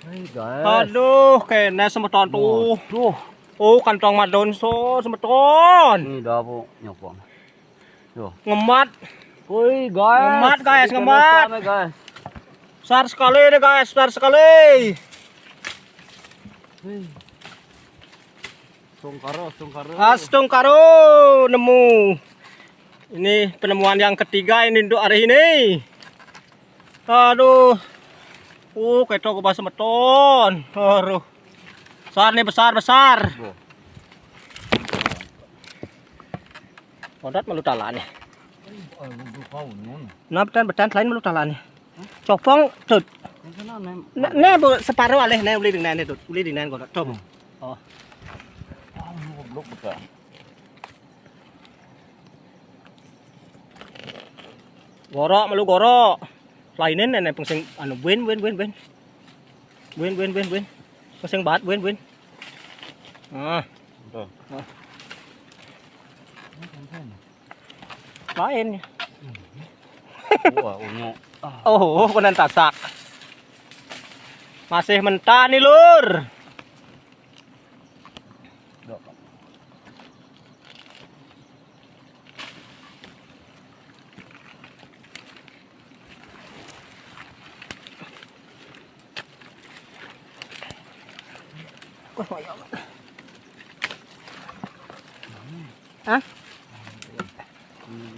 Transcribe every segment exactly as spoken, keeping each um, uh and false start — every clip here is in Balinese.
Hei, guys. Aduh, kéné semeton tuh. Waduh. Oh, kantong madon so semeton. Ini dah apa nyokong. Tuh. Ngemat. Woi, guys. Ngemat, guys, ngemat. Besar sekali nih, guys, besar sekali. Hei. Sungkaro, sungkaro. Astungkaro nemu. Ini penemuan yang ketiga ini untuk hari ini. Aduh. Uh, ketok ke bahasa meton. Aduh. Besar nih, besar, besar. Boh. Kodat malu talane. Nah, betan, betan lain malu talane. Copong tut. Nah, ne bu separuh alih ne uli dengan ne tut. Uli dengan kodat. Coba. Oh. Goblok betul. Gorok malu gorok. Lainin ne pengsing anu buin buin buin buin. Buin buin buin buin. Pengsing bat buin buin. Nah. Tuh. Nah. Lain. Wah, unyu. Oh, penan tasak. Masih mentah nih, Lur. Hah?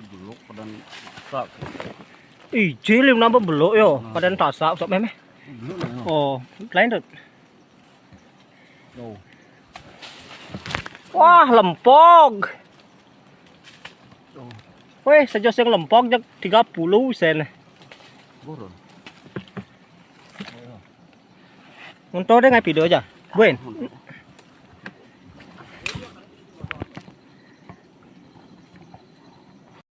Belok pada tasak. Ih, cilik nambah belok yo, pada tasak sok memeh. Belok ya. Oh, lain tuh. Tuh. Wah, lempog. Tuh. Weh, sejos yang lempog jak tiga puluh sen. Burun. Untuk deh ngai video aja. Buin.